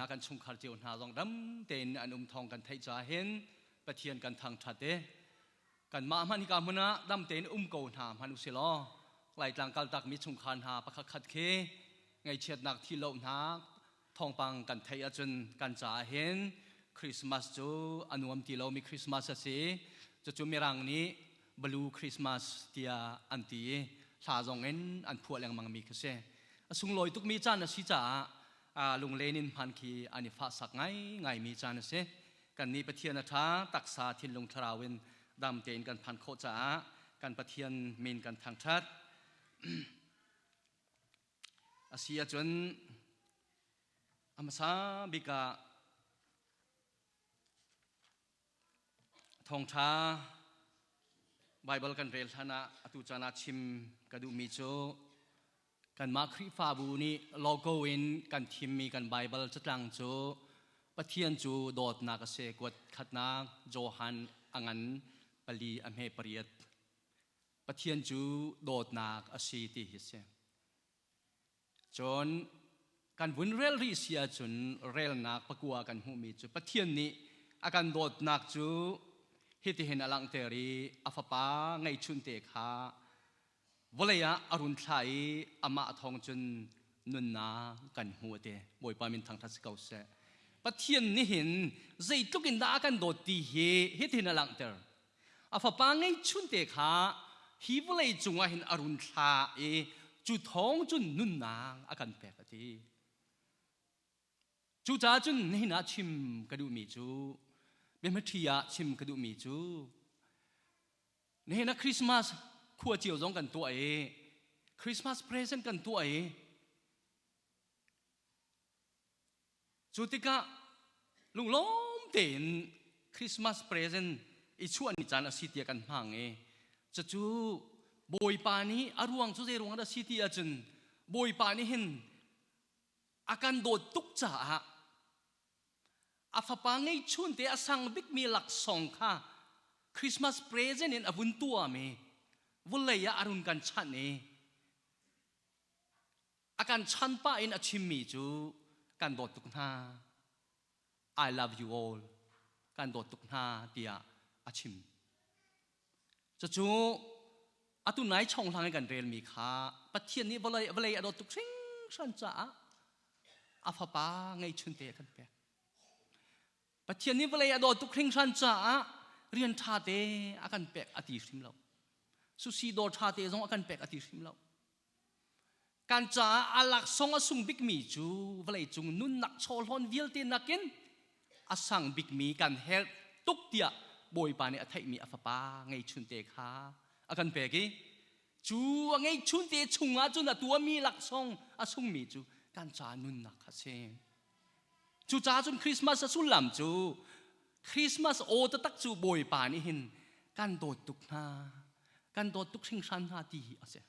hna kan chungkhar cio hna zong dam tein an um thawng kan theih caah hin Pathian kan thangṭhat i kanmah hmanh hika hmun ah dam tein um ko hna hmanh usih law Laitlang kaltakmi chungkhar hna pakhat khat khi ngaihchiatnak thihlohnak thawngpang kan theih ahcun kan caah hin Christmas cu a nuam ti lomi Christmas a si. Cucu Mirang nih Blue Christmas tiah an ti i hla zong in an phuah lengmangmi khi si. A sunglawi tukmi caan a si caah lunglen in hman khi an i fahsak ngaingaimi caan a si. Kannih Pathian a ṭha, taksa thinlung thlarau in dam tein kan phan khawh caah kan Pathian min kan thangṭhat. A si ahcun a hmasa bik ah thawngṭha Baibal kan rel hlan ah atu caan ah chim ka duhmi cu kanmah Khrihfabu nih logo in kan thimmi kan Baibal catlang cu Pathian cu dawtnak a si kuat khatnak Johan a ngan pali a hme pariat Pathian cu dawtnak a si ti hi si. Cun kan vun rel rih si ahcun relnak pakua kan hmuhmi cu Pathian nih a kan dawtnak cu hitihin a langhter i a fapa ngeihchunte kha vawlei ah a run thlah i amah thawng cun nunnak kan hmu a ti. Bawipa min thangṭhat si ko seh. Pathian nih hin zeitluk in dah a kan dawt ti hi hitihin a langhter. A fapa ngeihchunte kha hi vawlei cungah hin a run thlah i cu thawng cun nunnak a kan pek a ti. Cucaah cun nihin ah chim ka duhmi cu biahmaṭhi ah chim ka duhmi cu nihin ah Christmas khua cio zong kan tuah i Christmas present kan tuah i Cu tikah lunglawm tein Christmas present i chuah ni caan a si tiah kan hmang i cucu Bawipa nih a ruang cu zei ruang dah si ti ahcun Bawipa nih hin a kan dawt tuk caah a fapa ngeihchun te a sang bikmi laksawng kha Christmas present in a vun tuahmi vawlei ah a run kan chanh i A kan chan pah in a chimmi cu kan dawt tuk hna. I love you all. Kan dawt tuk hna tiah a chim. Cucu atu nai chonghlang in kan relmi kha Pathian nih vawlei vawlei a dawt tuk hringhran caah a fapa ngeihchunte a kan pek. Pathian nih vawlei a dawt tuk hringhran caah rian ṭha te a kan pek a ti hrim lo. Susi dawr ṭha te zong a kan pek a ti hrim lo. Kan caah a laksawng a sung bikmi cu vawleicung nunnak chawhlawn vialte nakin a sang bikmi kan herh tuk tiah Bawipa nih a theihmi a fapa ngeihchunte kha a kan pek i cu a ngeihchunte chungah cun a tuahmi laksawng a sungmi cu kan ca nunnak kha a si. Cucaah cun Christmas a sullam cu Christmas aw taktak cu Bawipa nih hin kan dawt tuk hna, kan dawt tuk hringhran hna ti hi a si.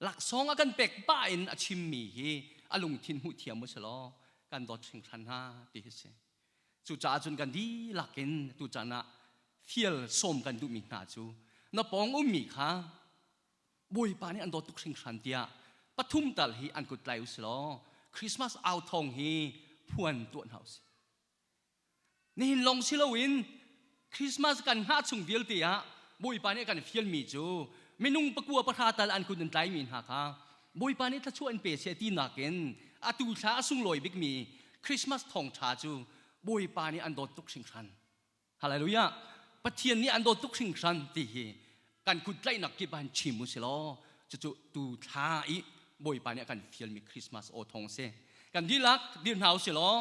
Laksawng a kan pek pah in a chimmi hi a lungthin hmuh thiam u silaw kan dawt hringhran hna ti hi si. Cucaah cun kan dihlak in tuchan ah fial sawm kan duhmi hna cu na pawng ummi kha Bawipa nih an dawt tuk hringhran tiah pathum tal hi an kut tlai u silaw Christmas au thawng hi phuan tuah hna usih. Nihin lawng si loin Christmas kan hngah chung vialte ah Bawipa nih a kan fialmi cu minung pakua pahra tal an kut in tlaimi hna kha Bawipa nih thluachuah in pe seh ti nakin atu thla a sunglawi bikmi Christmas thawngṭha cu Bawipa nih an dawt tuk hringhran. Hallelujah! Pathian nih an dawt tuk hringhran ti hi kan kut tlaihnak kip ah hin chim u si law cucu tu thla i Bawipa nih a kan fialmi Christmas aw thawng a si. Kan dihlak dir hna u si law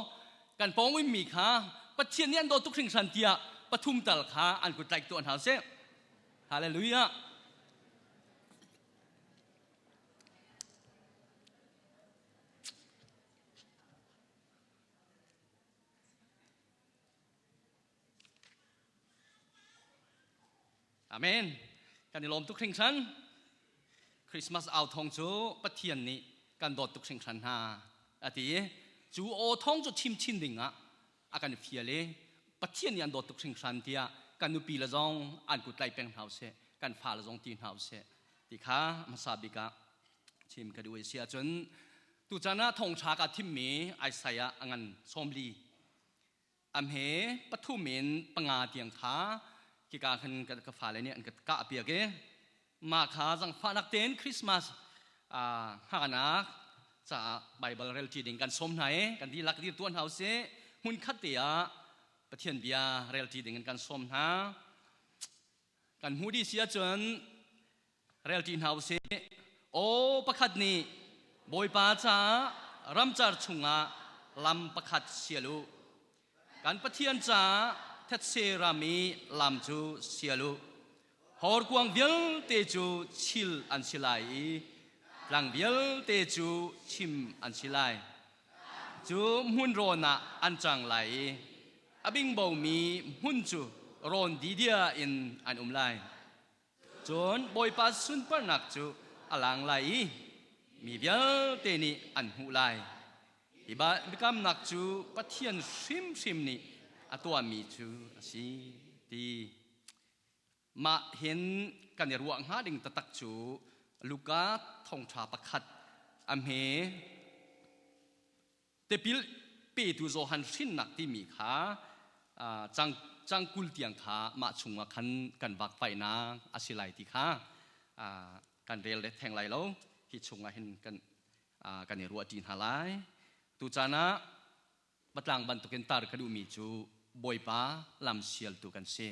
kan pawng ummi kha Pathian nih an dawt tuk hringhran tiah pathum tal kha an kut tlaih tuah hna usih. Hallelujah! Amen. Kan i lawm tuk hringhran. Christmas au thawng cu Pathian nih kan dawt tuk hringhran hna a ti i cu aw thawng cu chim chin ding ah a kan fial i Pathian nih an dawt tuk hringhran tiah kan nupi le zong an kut tlai peng hna usih kan fa le zong ti hna usih ti kha hmasa bik ah chim ka duh i si ahcun. Tuchan ah thawngṭha kaa thimmi Isaiah a ngan 40 a hme pathum in panga tiang kha khika khan ka fale nih an ka kah piak i mah kha zangfahnak tein Christmas hngahnak caah Baibal relṭi ding kan sawm hna i kan dihlak dir tuah hna usih. Hmun khat te ah Pathian bia relṭi ding in kan sawm hna. Kan hmuh dih si ahcun relṭi hna usih. Aw pakhat nih Bawipa caah ramcar chungah lam pakhat sial u. Kan Pathian caah thetse ram i lam cu sial u. Horkuang vialte cu chil an si lai i tlang vialte cu chim an si lai. Cu hmun rawn ah an cang lai i a bingbomi hmun cu rawn didia in an um lai. Cun Bawipa sunparnak cu a lang lai i mi vialte nih an hmuh lai. Hi biakamnak cu Pathian hrimhrim nih a tuahmi cu a si ti. Mah hin kan i ruah hnga ding taktak cu Luka thawngṭha pakhat a hme Tipil petu Johan hrinnak timi kha cang cang 20 tiang kha mah chungah khan kan vakvaihnak a si lai ti kha kan rel le theng lai lo. Hi chungah hin kan kan i ruah ṭi hna lai. Tucaan ah batlang bantukin tar ka duhmi cu Bawipa lam sialtu kan si.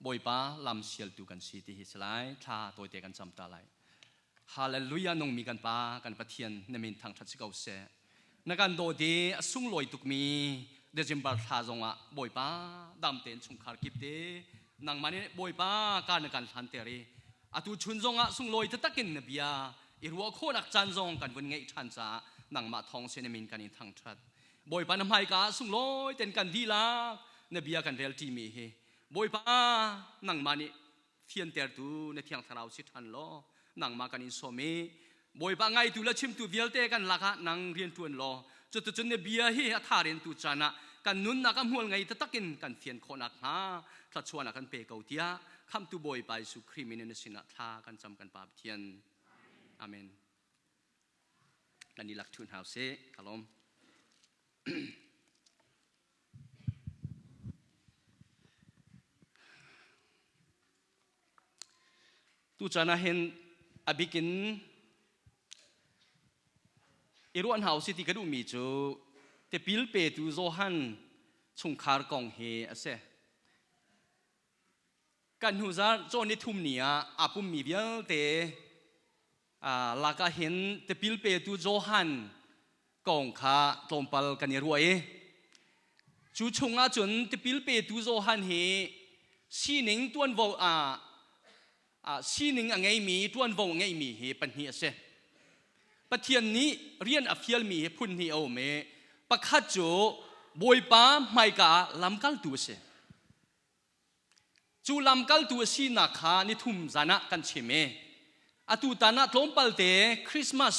Bawipa lam sialtu kan si ti hi si lai. Thla tawite kan cam ta lai. Hallelujah nungmi kan Pa kan Pathian na min thangṭhat si ko seh. Na kan dawt i a sunglawi tukmi December thla zongah Bawipa dam tein chungkhar kip te nangmah nih Bawipa ka na kan hlan ter i atu chun zongah sunglawi taktak in na bia i ruah khawhnak caan zong kan vun ngeih ṭhan caah nangmah thawng sin min kan in thangṭhat. Bawipa na hmaika ah sunglawi ten kan dihlak na bia kan rel ṭimi hi Bawipa nangmah nih fiantertu na Thiang Thlarau si ṭhan law nangmah kan in sawm i Bawipa ngaitu le chimtu vialte kan lakah nang rian ṭuan law cuticun na bia hi a tha rentu caan ah kan nunnak a hmual ngei taktak in kan fian khawh nakhnga thluachuahnak kan pe ko tiah Khamhtu Bawipa Jesuh Khrih min in na sinah thla kan cam kan Pa Pathian. Amen. Kan i lak ṭhu hna usih. Ka lawm. Tuchan ah hin a bikin i ruah hna usih ti ka duhmi cu tipil petu Johan chungkhar kong hi a si. Kan hnu zarh cawn ni thum ni ah aa pummi vialte lakah hin tipil petu Johan kong kha tlawmpal kan i ruah i cu chungah cun tipil petu Johan hi sining tuanvo sining a ngeimi tuanvo a ngeimi hi pahnih a si. Pathian nih rian a fialmi hi phun hnih a um i pakhat cu Bawipa hmaika ah lamkaltu a si. Cu lamkaltu a sinak kha nithum zan ah kan chim i atu tan ah tlawmpal te Christmas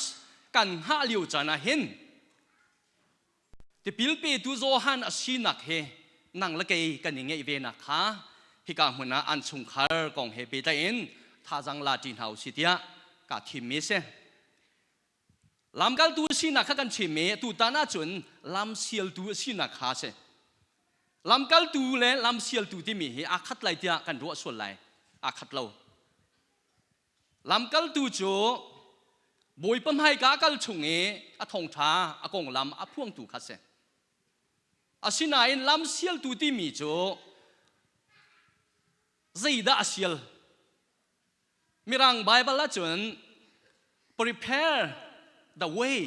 kan hngah lio caan ah hin tipil petu Johan a sinak he nang le kei kan i ngeih ve nak kha hika hmun ah an chungkhar kong he pehtlaih in thazang la ṭi hna usih tiah kaa thimmi a si. Lamkaltu sinak kha kan chim i tutan ahcun lamsialtu a sinak kha a si. Lamkaltu le lamsialtu timi hi aa khat lai tiah kan ruah sual lai. Aa khat lo. Lamkaltu cu Bawipa hmaika a kal chung i a thawngṭha a konglam a phuangtu kha a si. Asinain lamsialtu timi cu zeidah a sial? Mirang Bible ahcun prepare the way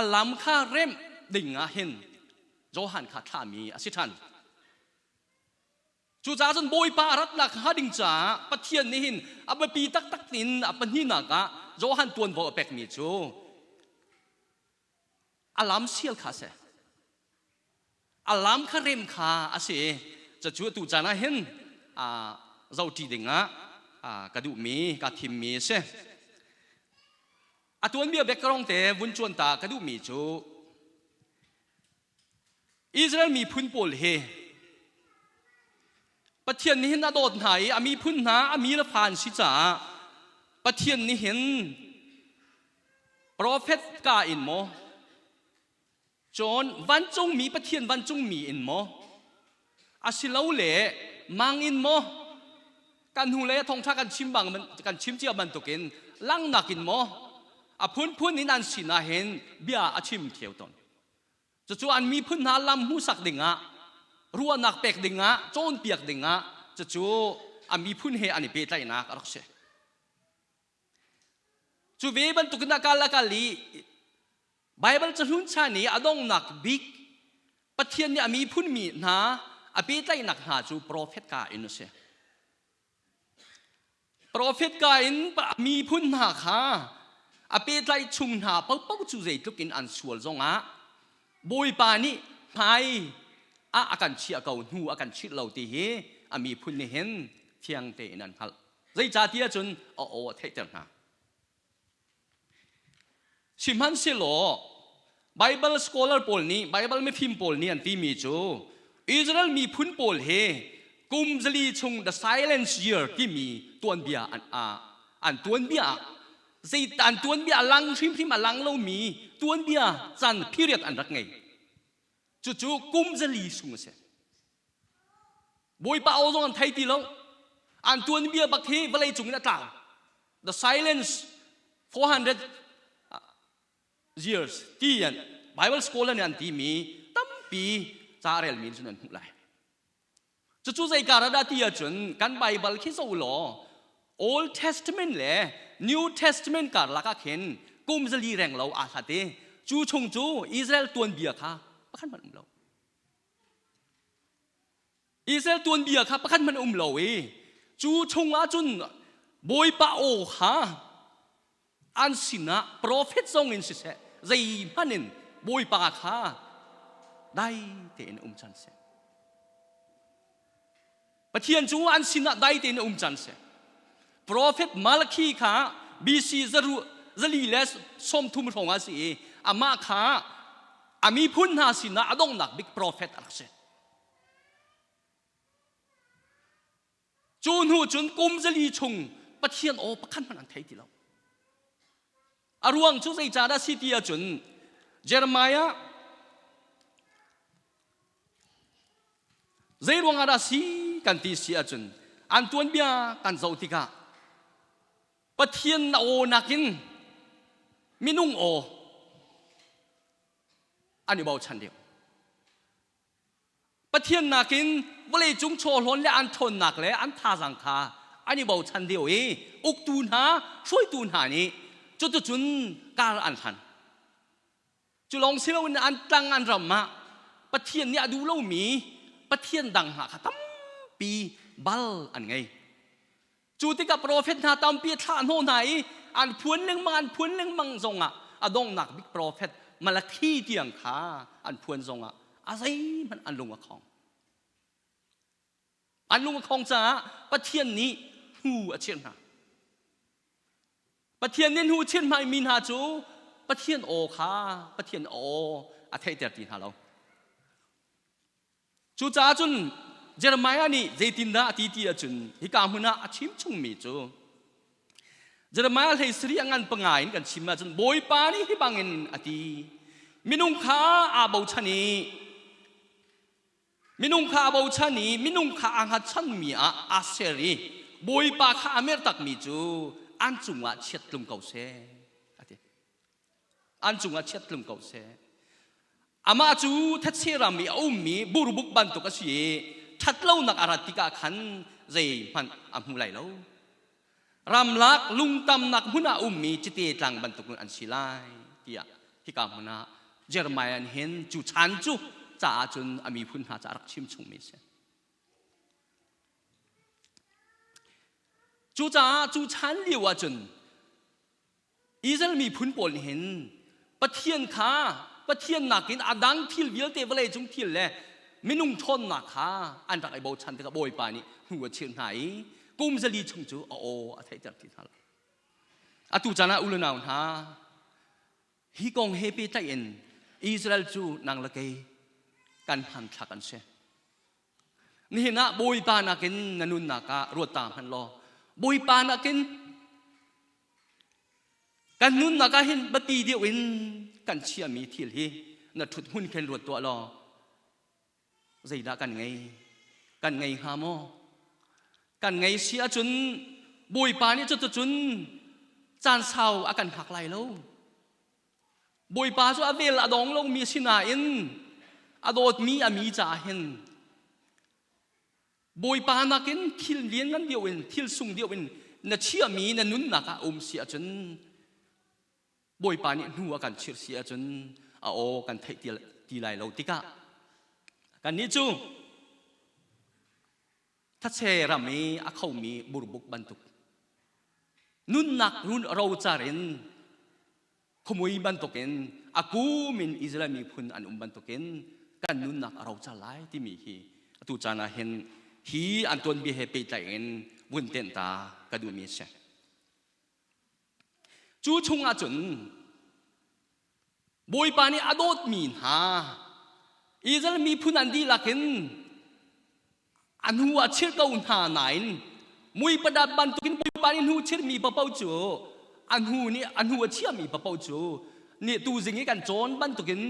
a lam kha remh ding ah hin Johan kha thlahmi a si ṭhan. Cucaah cun Bawipa a ratnak hnga ding caah Pathian nih hin a biapi taktak in a pahnihnak ah Johan tuanvo a pekmi cu a lam sial kha a si. A lam kha rem kha a si i cucu atu caan ah hin zohṭi dingah ka duhmi ka thimmi a si. A tuanbia background te vun cuan ta ka duhmi cu Israel miphun pawl hi Pathian nih hin a dawt hna i a miphun hna a mi le fa an si caah Pathian nih hin. Profet ka in maw? Cun vancungmi Pathian vancungmi in maw? Asilole mang in maw? Kan hnulei ah thawngṭha kan chim bang kan chim cia bantukin langhnak in maw? A phunphun in an sinah hin bia a chim ṭheo tawn. Cucu an miphun hna lam hmuhsak dingah, ruahnak pek dingah, cawnpiak dingah cucu a miphun he an i pehtlaihnak a rak si. Cu ve bantukin a kal a kal i Baibal cahlun chan i a donghnak bik Pathian nih a miphun mi hna a pehtlaihnak hna cu profet ka in a si. Profet ka in miphun hna kha a pehtlaih chung hna paohpaoh cu zeitluk in an sual zongah Bawipa nih hmai ah a kan chiah ko hnu a kan chit lo ti hi a miphun nih hin fiang tein an hngalh. Zeicahtiah cun a aw a theihter hna. Sihmanhsehlaw Baibal scholar pawl nih Baibal mifim pawl nih an timi cu Israel miphun pawl hi kum zali chung the silence year timi tuanbia an an tuanbia ah zei an tuanbia a lang hrimhrim a lang lomi tuanbia chan period an rak ngei. Cucu kum zali sung a si. Bawipa aw zong an thei ti lo. An tuanbia bak hi vawlei cung in a tlau. The silence 400 years ti an Bible scholar nih an timi tampi ca relmi cun an hmuh lai. Cucu zei kar ah dah ti ahcun kan Bible khi zoh law Old Testament le New Testament karlak ah khin kum zali reng lo aa hlat i cu chung cu Israel tuanbia kha pakhat hmanh um lo. Israel tuanbia kha pakhat hmanh um lo i cu chung ah cun Bawipa aw kha an sinah profet zong in siseh zeihmanh in Bawipa kha dai tein um chan seh. Pathian cu an sinah dai tein um chan seh. Profet Malakhi kha BC zaru zali le 30 hrawng ah si i amah kha a miphun hna sinah a donghnak bik profet a rak si. Cu hnu cun kum zali chung Pathian aw pakhat hmanh an thei ti lo. A ruang cu zeicahdah si ti ahcun Jeremiah zei ruangah dah si kan ti si ahcun an tuanbia kan zoh tikah Pathian na aw nakin minung aw an i bochan deuh. Pathian nakin vawleicung chawhlawn le an ṭhawnnak le an thazaang kha an i bochan deuh i uktu hna, hruaitu hna nih cuticun kar an hlan. Cu lawng si loin an tlang an ram ah Pathian nih a duh lomi Pathian dang hna kha tampi bal an ngei. Cu tikah profet hna tampi a thlah hnawh hna i an phuan lengmang an phuan lengmang zongah a donghnak bik profet Malakhi tiang kha an phuan zongah a zeihmanh an lung a khong. An lung a khong caah Pathian nih hnu a chirh hna. Pathian nih hnu chirh hmaimi hna cu Pathian aw kha Pathian aw a theihter ti hna lo. Cucaah cun Jeremiah nih zeitindah a ti ti ahcun hika hmun ah a chim chungmi cu Jeremiah hlei sarih a ngan panga in kan chim ahcun Bawipa nih hi bangin a ti minung kha aa bochan i minung kha aa bochan i minung kha aa hngatchanmi ah aa ser i Bawipa kha a mertakmi cu an cungah chiat tlung ko seh a ti. An cungah chiat tlung ko seh. Amah cu thetse ram i a ummi burbuk bantuk a si i ṭhatlonak a rat tikah khan zeihmanh a hmu lai lo. Ramlak lungtamnak hmun ah ummi cite tlang bantuk an si lai tiah hika hmun ah Jeremiah nih hin cu chan cu caah cun a miphun hna ca a rak chim chungmi a si. Cucaah cu chan lio ah cun Israel miphun pawl nih hin Pathian kha Pathian nakin a dang thil vialte vawlei cung thil le minung ṭhawnnak kha an rak i bochan tikah Bawipa nih hnu a chirh hna i kum zali chung cu a aw a theihter ti hna lo. Atu caan ah u le nau hna hi kong he pehtlaih in Israel cu nang le kei kan hmanthlak an si. Nihin ah Bawipa nakin na nunnak ah ruat ta hmanh law Bawipa nakin Kan nunnak ah hin biapi deuh in kan chiahmi thil hi na ṭhut hmun khin ruat tuah law zeidah kan ngei? Kan ngei hnga maw? Kan ngei si ahcun Bawipa nih cuticun caan sau a kan hngak lai lo. Bawipa cu a vel a dong lomi si nain a dawtmi a mi caah hin Bawipa nakin thil lianngan deuh in thil sung deuh in na chiahmi na nunnak ah um si ahcun Bawipa nih hnu a kan chirh si ahcun a aw kan theih ti lai lo tikah kannih cu thatse ram i a khomi burbuk bantuk nunnak run rocar in Khumui bantukin a kum in Israel miphun an um bantukin kan nunnak a rocar lai timi hi atu caan ah hin hi an tuanbia he pehtlaih in vun tenh ta ka duhmi a si. Cu chung ahcun Bawipa nih a dawtmi hna Israel miphun an dihlak in a hnu ah chirh ko hna nain mui padat bantukin Bawipa nih hnu chirhmi paoh cu a hnu nih a hnu a chiahmi paoh cu nih tuzing i kan cawn bantukin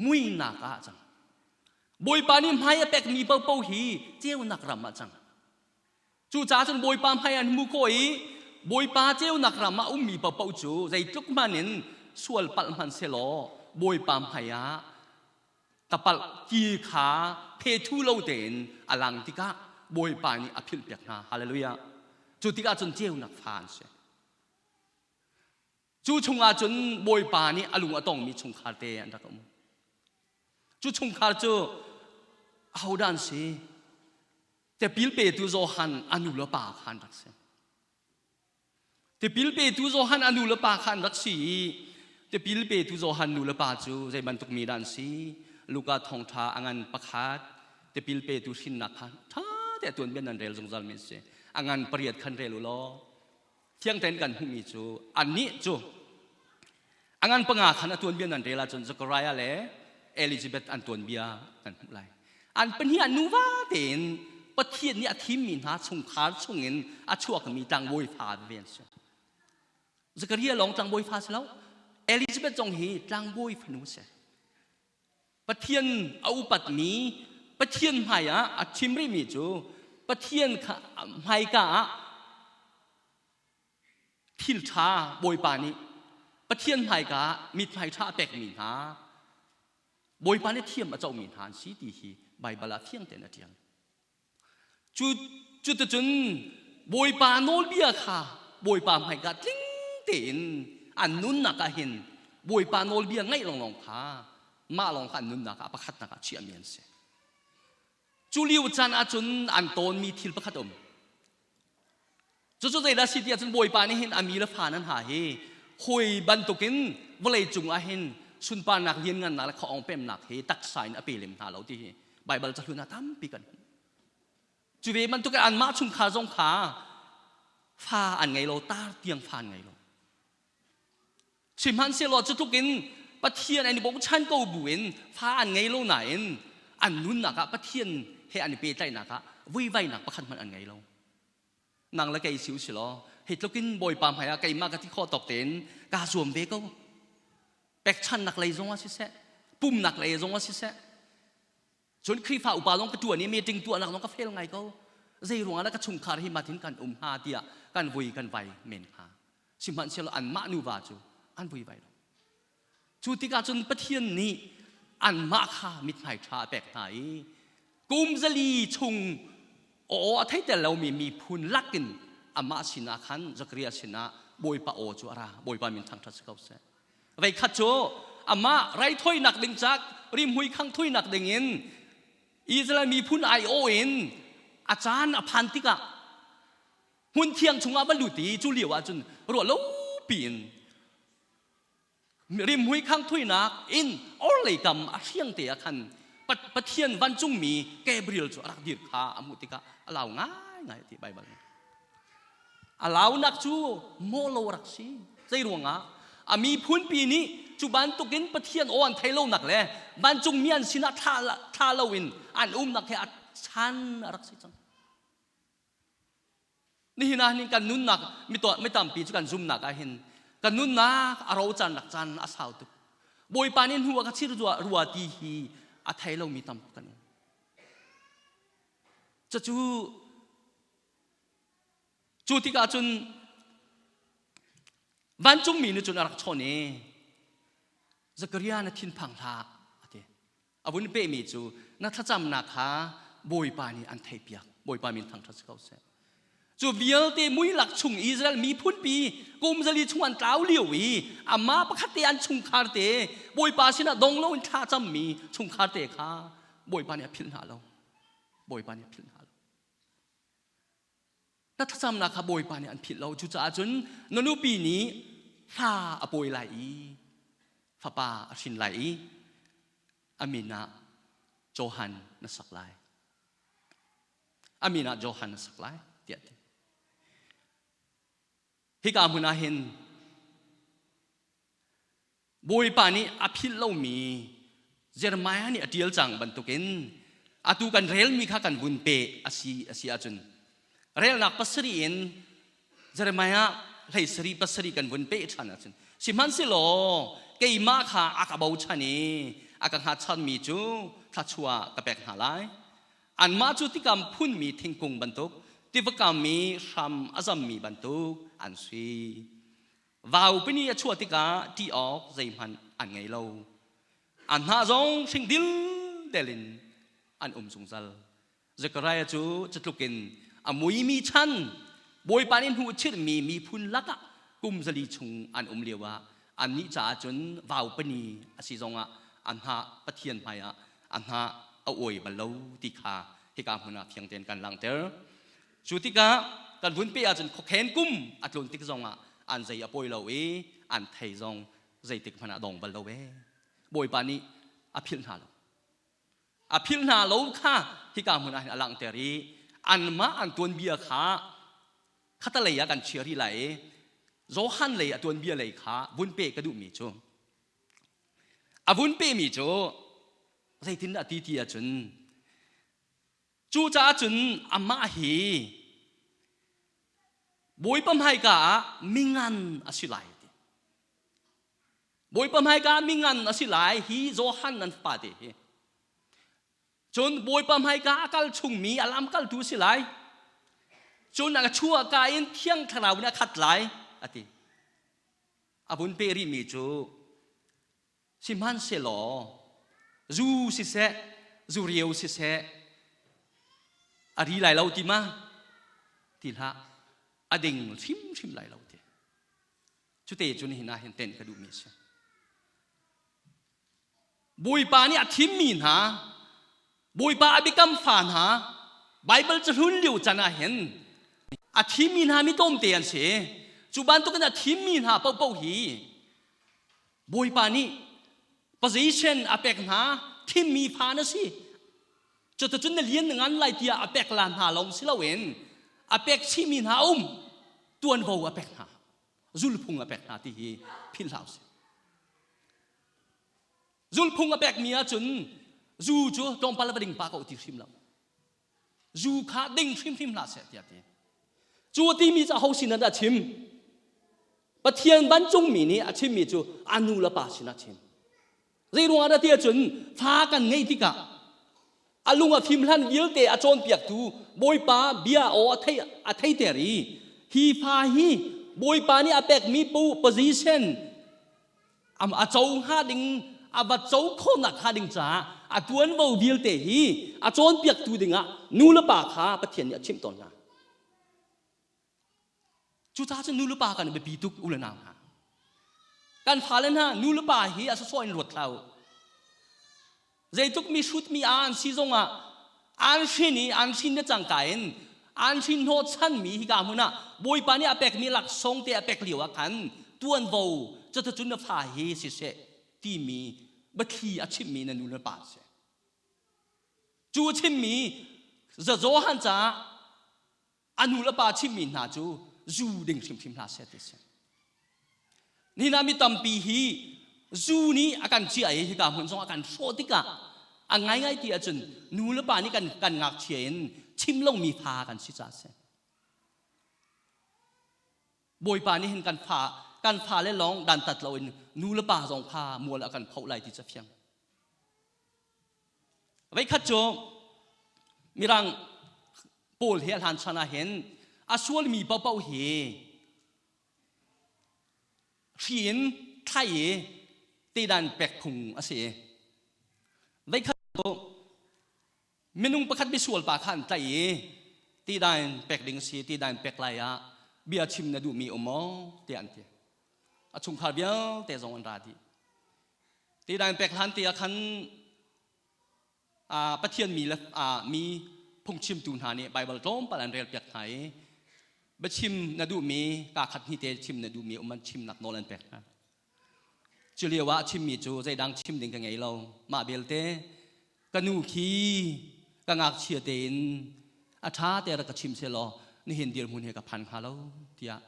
muinak ah a cang. Bawipa nih hmai a pekmi paohpaoh hi ceunak ram ah cang. Cucaah cun Bawipa hmai an hmu khawh i Bawipa ceunak ram ah ummi paohpaoh cu zeitluk hmanh in sual palh hmanh selaw Bawipa hmai ah ka palh ti kha phethu lo tein a lang tikah Bawipa nih a philhpiak hna. Hallelujah. Cu tikah cun ceunak fa an si. Cu chungah cun Bawipa nih a lung a tongmi chungkhar te an rak um. Cu chungkhar cu ahodah an si? Tipil petu Johan a nu le pa kha an rak si. Tipil petu Johan a nu le pa kha an rak si i tipil petu Johan nu le pa cu zei bantuk mi dah an si? Luka thawngṭha a ngan pakhat tipil petu hrinnak kha ṭha te tuanbia nan rel zungzal mi si. A ngan pariat khan rel u law thiang tein kan hmuhmi cu annih cu a ngan panga khan a tuanbia nan rel ahcun Zechariah le Elizabeth an tuanbia kan hmuh lai. An pahnih ah nuva tein Pathian nih a thimmi hna chungkhar chungin a chuakmi tlangbawi fa ve an si. Zechariah lawng tlangbawi fa si lo. Elizabeth zong hi tlangbawi fanu si. Pathian a upatmi Pathian hmai ah a chim rihmi cu Pathian kha hmaika ah thil ṭha Bawipa nih Pathian hmaika ah mithmai ṭha a pekmi hna Bawipa nih thiam a comi hna an si ti hi Baibal ah fiang tein a ṭial. Cu cuticun Bawipa nawlbia kha Bawipa hmaika tling tein an nunnak ah hin Bawipa nawlbia ngaih lawnglawng kha mah lawng kha an nunnak ah pakhatnak ah chiahmi an si. Cu lio caan ahcun an tawnmi thil pakhat um. Cucu zeidah si ti ahcun Bawipa nih hin a mi le fa nan ha hi hawi bantukin vawlei cung ah hin sunparnak lianngannak le khuaawng pemnak hi taksa in a pe lem hna lo ti hi Baibal cahlun ah tampi kan hmuh. Cu ve bantukin anmah chungkhar zong kha fa an ngei lo, tar tiang fa an ngei lo. Sihmanhsehlaw cu tluk in Pathian an i bochan ko buin fa an ngei lo nain an nunnak ah Pathian he an i pehtlaihnak ah vuivainak pakhat hmanh an ngei lo. Nang le kei si u si law hi tluk in Bawipa hmai ah keimah ka ti khawh tawk tein kaa zuam ve ko. Pekchannak lei zong ah siseh, pumnak lei zong ah siseh, Cun Khrihfa upa zong ka ṭuan i meeting tuahnak zong ka fel ngai ko. Zei ruangah dah ka chungkhar hi matin kan um hnga tiah kan vui kan vai men hnga. Sihmanhsehlaw anmah nuva cu an vui vai lo. Cu tikah cun Pathian nih anmah kha mithmai ṭha a pek hna i kum zali chung aw a theiter lomi miphun lakin amah sinah khan Zakariah sinah Bawipa aw cu a ra. Bawipa min thangṭhat si ko seh. Veikhat cu amah raithawinak ding cak rimhmui khanghthuinak ding in Israel miphun aiawh in a caan a phan tikah hmun thiang chungah va lut i cu lio ahcun ruah lo piin rimhmui khanghthuinak in orhlei kam a hriang te ah khan Pathian vancungmi Gabriel cu a rak dir kha a hmuh tikah a lau ngaingai ti Baibal nih. A launak cu mawhlo a rak si. Zei ruangah? A miphunpi nih cu bantukin Pathian aw an thei lonak le vancungmi an sinah thlah loin an umnak he a chan a rak si cang. Nihin ah hin kan nunnak mi tampi cu kan zumnak ah hin Kan nunnak a ro caan lak caan a sau tuk. Bawipa nih hnu a ka chir rua ti hi a thei lomi tam kan um. Cucu cu tikah cun vancungmi nih cun a rak chawn i Zakariah na thinphang hlah a ti. A vun pehmi cu na thlacamnak kha Bawipa nih an theihpiak. Bawipa min thangṭhat si ko seh. Cu vialte muilak chung Israel miphunpi kum zali chung an tlau lio i amah pakhat te an chungkhar te Bawipa sinah dong loin thla cammi chungkhar te kha Bawipa nih a philh hna lo. Bawipa nih a philh hna lo. Na thlacamnak kha Bawipa nih an philh lo. Cucaah cun na nupi nih fa a pawi lai i fapa a hrin lai i a min ah Johan na sak lai. A min ah Johan na sak lai tiah ti. Hika hmun ah hin Bawipa nih a philh lomi Jeremiah nih a ṭial cang bantukin atu kan relmi kha kan vun pe a si a si ahcun relnak pasarih in Jeremiah hlei sarih pasarih kan vun peh ṭhan ahcun sihmanhsehlaw keimah kha a ka bochan i a ka hngatchanmi cu thluachuah ka pek hna lai. Anmah cu tikam phunmi thingkung bantuk tivakam i hram a zammi bantuk an si. Vaupini a chuah tikah ṭih awk zeihmanh an ngei lo. An hnah zong hring dildel in an um zungzal. Zechariah cu cutluk in a muimi chan Bawipa nih hnu chirhmi miphun lakah kum zali chung an um lioah annih caah cun vaupani a si zongah an hnah Pathian hmaiah a hnah a uai bal lo ti kha hika hmun ah fiang tein kan langhter. Cu tikah kan vun pe ahcun khuakhen kum a tlun tik zongah an zei a pawi lo i an thei zong zeitik hmanh ah dong bal lo ee. Bawipa nih a philh hna lo. A philh hna lo kha hika hmun ah hin a langhter i anmah an tuanbia kha khatalei ah kan chia rih lai i Johan lei a tuanbia lei kha vun pe ka duhmi cu a vun pemi cu zeitin a ti ti ahcun Cucaah cun amah hi Bawipa hmaika ah mingan a si lai ti. Bawipa hmaika ah mingan a si lai hi Johan an fapa te hi. Cun Bawipa hmaika a kal chungmi a lamkaltu a si lai. Cun a chuahka in Thiang Thlarau in a khat lai a ti. A vun peh rihmi cu Sihmanhsehlaw zu siseh, zureu siseh, a ri lai lo ti ma? Ti hlah, a ding hrimhrim lai lo ti. Cute cu nihin ah hin tenh ka duhmi a si. Bawipa nih a thimmi hna, Bawipa a biakam fa hna, Baibal cahlun lio can ah hin a thimmi hna mi tlawmte an si. Cu bantukin a thimmi hna paohpaoh hi Bawipa nih position a pek hna thimmi fa na si cuticun na lian na ngan lai tiah a pek la hna lawng si loin a pek chihmi hna um tuanvo a pek hna zulphung a pek hna ti hi philh hlah usih zulphung a pekmi ahcun zu cu tlawmpal va ding pa ko ti hrim lo zu kha ding hrimhrim hlah seh tiah ti cu a timi cu aho sin ah dah a chim Pathian vancungmi nih a chimmi cu a nu le pa sinah a chim zei ruangah dah ti ahcun fa kan ngeih tikah a lung a fim hlan vialte a cawnpiaktu Bawipa bia aw a thei a theiter i hi fa hi Bawipa nih a pekmi position a co hnga ding a va co khawhnak hnga ding caah a tuanvo vialte hi a cawnpiaktu dingah nu le pa kha Pathian nih a chimh tawn hna. Cucaah cun nu le pa kan biapi tuk u le nau hna. Kan fale hna nu le pa hi a sawsawh in ruat hlah u. Zeitluk mi hrut mi an si zongah an hrin i an hrin le cangka in an hrin hnawhchanmi hika hmun ah Bawipa nih a pekmi laksawng te a pek lio ah khan tuanvo cuticun na fa hi siseh timi biathli a chimmi na nu le pa si. Cu a chimmi Johan caah a nu le pa chimmi hna cu zu ding hrimhrim hlah seh ti si. Nihin ah mi tampi hi zu nih a kan ciah i hika hmun zong a kan hrawh tikah a ngaingai ti ahcun nu le pa nih kan kan ngakchia in chim lomi fa kan si caah si. Bawipa nih hin kan fa kan fale lawng dantat loin nu le pa zong kha mual a kan phoh lai ti cu fiang. Veikhat cu Mirang pawl he a hlan chan ah hin a sualmi paohpaoh hi hri in thlai i tedan pek phung a si. Veikhat cu minung pakhat misual pa kha an tlaih i tidan pek ding si tidan pek lai ah bia chim na duhmi um maw tiah an ti. A chungkhar vialte zong an ra dih. Tidan pek hlan te ah khan Pathian mi le mi phungchimtu hna nih Baibal tlawmpal an relpiak hna i biachim na duhmi kaa khat hnih te chim na duhmi um an chimnak nawl an pek hna. Cu lio ah a chimmi cu zeidang chim ding ka ngei lo. Mah belte ka nu khi ka ngakchia tein a ṭha te rak ka chim selaw nihin dirhmun hi ka phan hnga lo tiah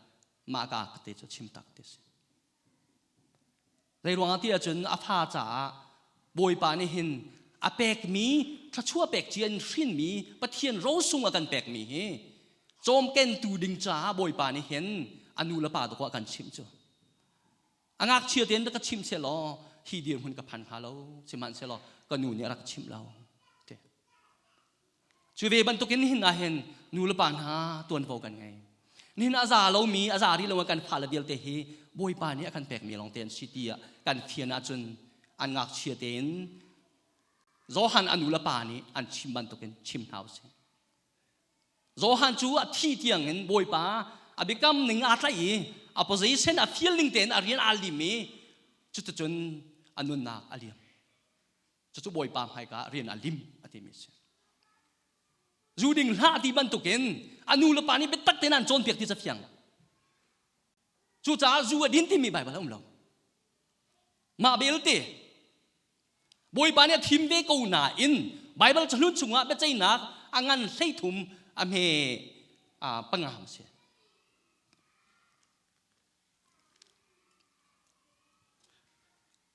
mah ka te cu chim tak ti si. Zei ruangah ti ahcun a fa caah Bawipa nih hin a pekmi thluachuah pek cia in hrinmi Pathian rosung a kan pekmi hi cawmkentu ding caah Bawipa nih hin a nu le pa tu a kan chimh cu. A ngakchia tein rak ka chimh sehlaw hi dirhmun ka phan hnga lo sihmanhsehlaw ka nu nih a rak chimh lo. Cu ve bantukin nihin ah hin nu le pa hna tuanvo kan ngei. Nihin a za lomi, a za rih lo kan fale vialte hi Bawipa nih a kan pekmi lawngte an si ti ah kan fian ahcun an ngakchia tein Johan a nu le pa nih an chim bantukin chim hna usih. Johan cu a thi tiangin Bawipa a biakam ning aa tlaih i a position a fial ning tein a rian aa lim i cuticun a nunnak a liam. Cucu Bawipa hmaika rian a lim a timi a si. Zu ding hlah ti bantukin a nu le pa nih biatak tein an cawnpiak ti ca fiang. Cucaah zu a din timi Baibal a um lo. Mah belte Bawipa nih a thim ve ko nain Baibal cahlun chungah biaceihnak a ngan 13 a hme panga a si.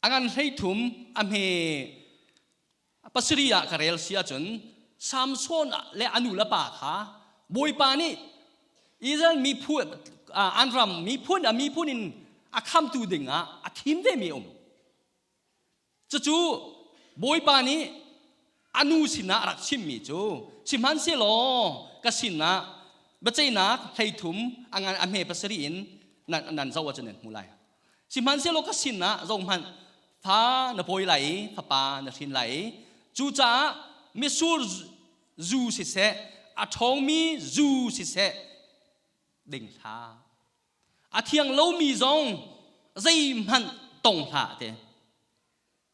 A ngan 13 a hme pasarih ah ka rel si ahcun Samson le a nu le pa kha Bawipa nih Israel miphun an ram miphun a miphun in a khamtu ding ah a thim vemi a um. Cucu Bawipa nih a nu sinah a rak chimmi cu sihmanhsehlaw ka sinah biaceihnak 13 a ngan a hme pasarih in nan zoh ahcun nan hmu lai. Sihmanhsehlaw ka sinah zohhmanh fa na pawi lai i fapa na hrin lai i cucaah mitsur zu siseh a ṭhawngmi zu siseh ding hlah. A thiang lomi zong zeihmanh tong hlah ti.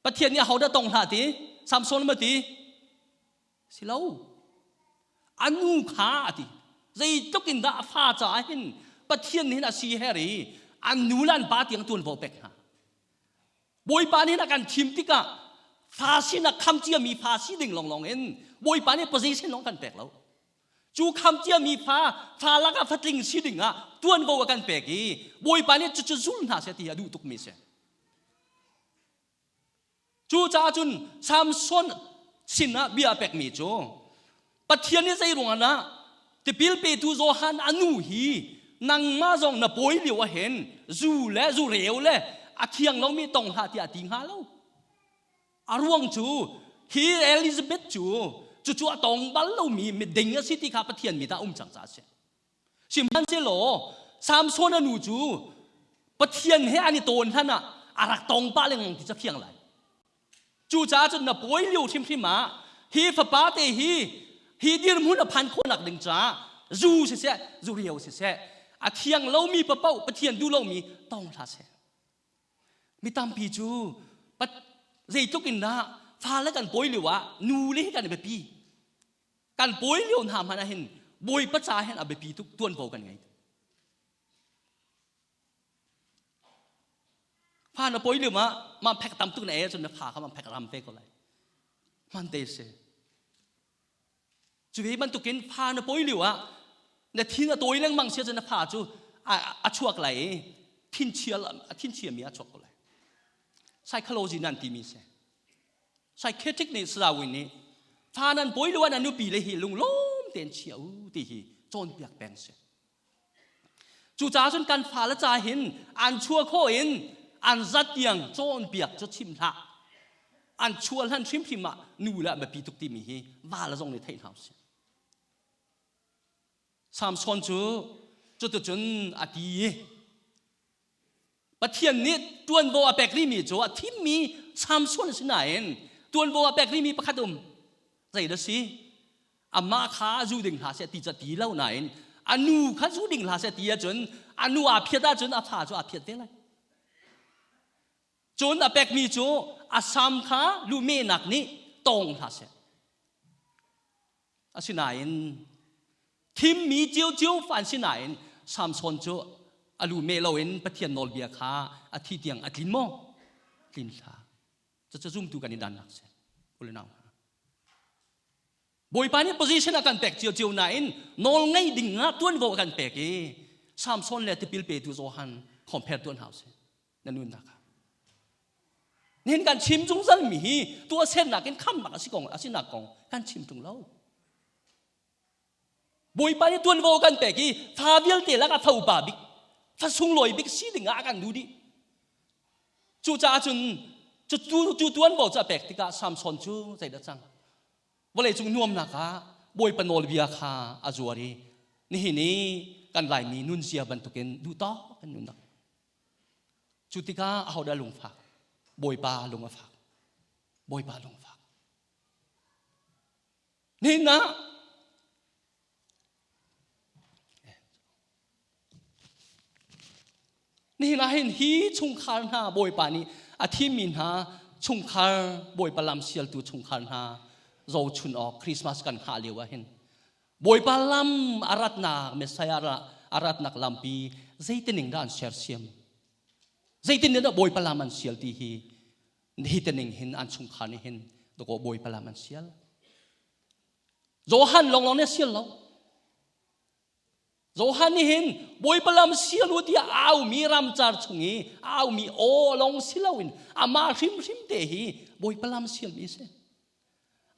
Pathian nih ahodah tong hlah ti? Samson ma ti? Si lo. A nu kha a ti. Zeitluk in dah a fa caah hin Pathian nih hin a si her i an nu le an pa tiang tuanvo pek hna. Bawipa nih a kan thim tikah fa sinak kham ciami fa si ding lawnglawng in Bawipa nih position lawng kan pek lo. Cu kham ciami fa fa lakah fatling si ding ah tuanvo a kan pek i Bawipa nih cucu zul hna seh ti a duh tukmi si. Cucaah cun Samson sinah bia a pekmi cu Pathian nih zei ruangah dah tipil petu Johan a nu hi nangmah zong na pawi lio ah hin zu le zu reu le a thiang lomi tong hlah tiah a ti hnga lo. A ruang cu hi Elizabeth cu cucu a tong bal lomi miding a si ti kha Pathian mit ah um cang caah a si. Sihmanhsehlaw Samson a nu cu Pathian he an i tawn hlan ah a rak tong pah lengmang ti cu fiang lai. Cucaah cun na pawi lio hrimhrim ah hi fapa te hi hi dirhmun a phan khawhnak ding caah zu siseh zu riau siseh a thiang lomi papoh Pathian duh lomi tong hlah seh. Mi tampi cu zeitluk in dah fale kan pawi lio ah nu le hi kan i biapi. Kan pawi lio hna hmanh ah hin Bawipa ca hin a biapi tuk tuanvo kan ngei. Fa na pawi lio ah ma phek tam tuk na e cun na fa kha ma phek ram te ko lai. Hman te si. Cu ve bantukin fa na pawi lio ah na thin a tawi lengmang sia cun na fa cu a chuak lai i thinchia thinchia mi a chuak ko lai. Psychology nan timi si. Psychiatric nih Salawin nih fa nan pawi lio ah nan nupi le hi lunglawm tein chia u ti hi cawnpiak peng si. Cucaah cun kan fale ca hin an chuah khawh in an zat tiang cawnpiak cu chim hlah. An chuah hlan hrimhrim ah nu le an biapi tuk timi hi vale zong nih theih hna usih. Samson cu cuticun a ti i Pathian nih ṭuanvo a pek rihmi cu a thimmi Samson a si nain ṭuanvo a pek rihmi pakhat um. Zei dah si? Amah kha zu ding hlah seh ti cu a ti lo nain a nu kha zu ding hlah seh ti ahcun a nu aa phiat ahcun a fa cu aa phiat ve lai. Cun a pekmi cu a sam kha lumehnak nih tawng hlah seh. Asinain thimmi ciocio fa an si nain Samson cu a lu meh loin Pathian nawlbia kha a thi tiang a tlin maw? Tlin hlah. Cucu zumtu kan i dannak si. Ulenau hna. Bawipa nih position a kan pek ciocio nain nawl ngei ding ah tuanvo a kan pek i Samson le tipil petu Johan compare tuan hau si. Na nunnak ah. Nihin kan chim zungzal mi hi tuahsernak in khamnak a si kong a sinak kong kan chim tung lo. Bawipa nih tuanvo kan pek i fa vialte lakah fa upa bik, fa sunglawi bik si ding ah a kan duh dih. Cucaah cun cu cu tuanvo cu a pek tikah Samson cu zeidah cang? Vawleicung nuamnak ah Bawipa nawlbia kha a zuar i nihin i kan Laimi nunzia bantukin duh tawk in nunnak. Cu tikah ahodah lungfak? Bawipa lung a fak. Bawipa lung a fak. Nihin ah Nihin ah hin hi chungkhar hna Bawipa nih a thimmi hna chungkhar Bawipa lam sialtu chungkhar hna zohchun awk Christmas kan hngah lio ah hin Bawipa lam a ratnak Messiah a ratnak lampi zeitining dah an sersiam zeitin dah Bawipa lam an sial ti hi hi tening hin an chungkhar nih hin dakaw Bawipa lam an sial Johan longlong nih a sial lo Johan nih hin Bawipa lam sial u tiah aumi ramcar chung i aumi aw lawng si loin amah hrimhrim te hi Bawipa lam sialmi a si.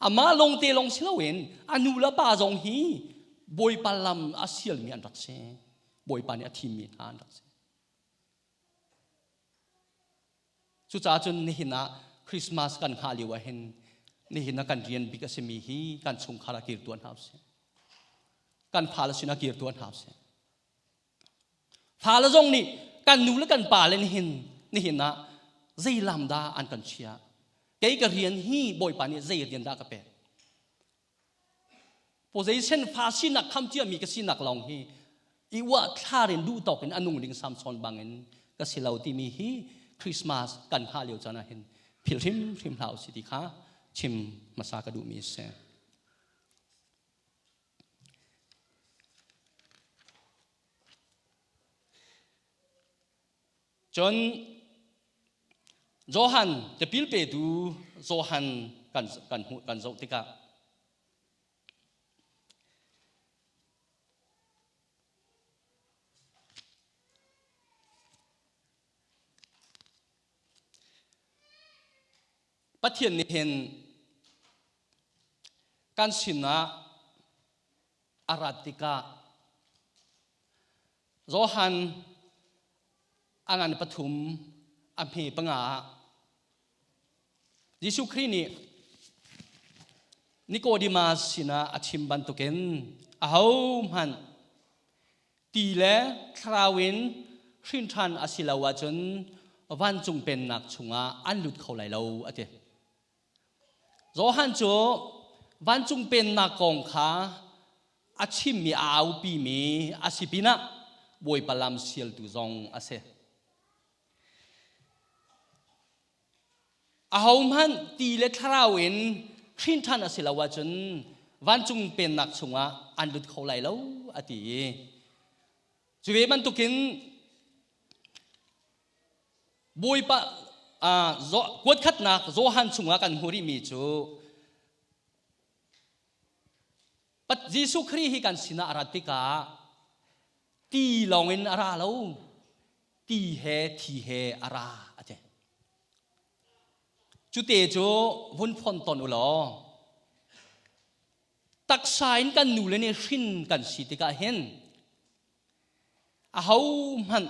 Amah lawng te lawng si loin a nu le pa zong hi Bawipa lam a sialmi an rak si. Bawipa nih a thimmi hna an rak si. Cucaah cun nihin ah Christmas kan hngah lio ah hin nihin ah kan rian bik a simi hi kan chungkhar ah kir tuan hau sih. Kan fale sinah kir tuan hau sih. Fale zong nih kan nu le kan pa le nihin nihin ah zei lam dah an kan chiah. Kei ka rian hi Bawipa nih zei rian dah ka pek. Position fa sinak kham ciami ka sinak lawng hi i uah thlar in duh tawk in a nung ding Samson bangin ka si lo timi hi Christmas kan hngah lio caan ah hin philh hrimhrim hlah usih ti kha chim hmasa ka duhmi a si. Cun Johan tipil petu Johan kan kan hmuh kan zoh tikah Pathian nih hin kan sinah a rat tikah Johan a ngan pathum a hme panga ah Jesuh Khrih nih Nicodemus sinah a chim bantukin ahohmanh ti le thlarau in hrin ṭhan a si lo ahcun vancung pennak chungah an lut kho lai lo a ti. Johan cu vancung pennak kong kha a chimmi a aupimi a si pinah Bawipa lam sialtu zong a si. Ahohmanh ti le thlarau in hrin ṭhan a si lo ahcun vancung pennak chungah an lut kho lai lo a ti i cu ve bantukin Bawipa kuatkhatnak Johan chungah kan hmuh rihmi cu Jesuh Khrih hi kan sinah a rat tikah ti lawngin a ra lo ti he thi he a ra a ti cute cu vun phon ton u law taksa in kan nu le nih hrin kan si tikah hin. Ahohmanh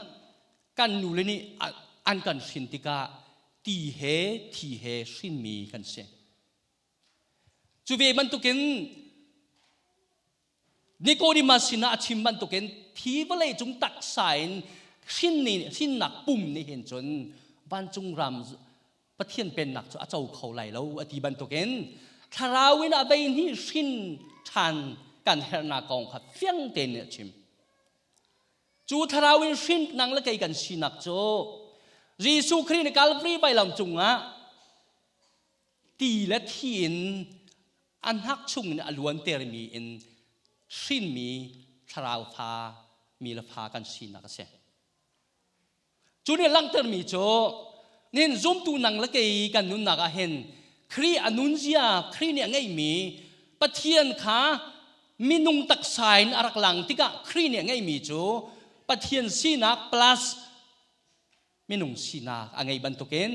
kan nule nih an kan hrin tikah ti he thi he hrinmi kan si. Cu ve bantukin Nicodemus sinah a chim bantukin thi vawlei cung taksa in hrin ni hrinnak pum nih hin cun vancung ram Pathian pennak cu a co kho lai lo a ti bantukin thlarau in a vei hnih hrin ṭhan kan herhnak kong kha fiang tein a chim. Cu thlarau in hrin nang le kei kan sinak cu Jesuh Khrih nih Calvary vailam cungah ti le thi in a hnak chungin a luantermi in hrinmi thlarau fa mi le fa kan sinak a si. Cu nih langhtermi cu nihin zumtu nang le kei kan nunnak ah hin Khrih a nunzia, Khrih nih a ngeihmi Pathian kha minung taksa in a rak lang tikah Khrih nih a ngeihmi cu Pathian sinak plus minung sinak a ngei bantukin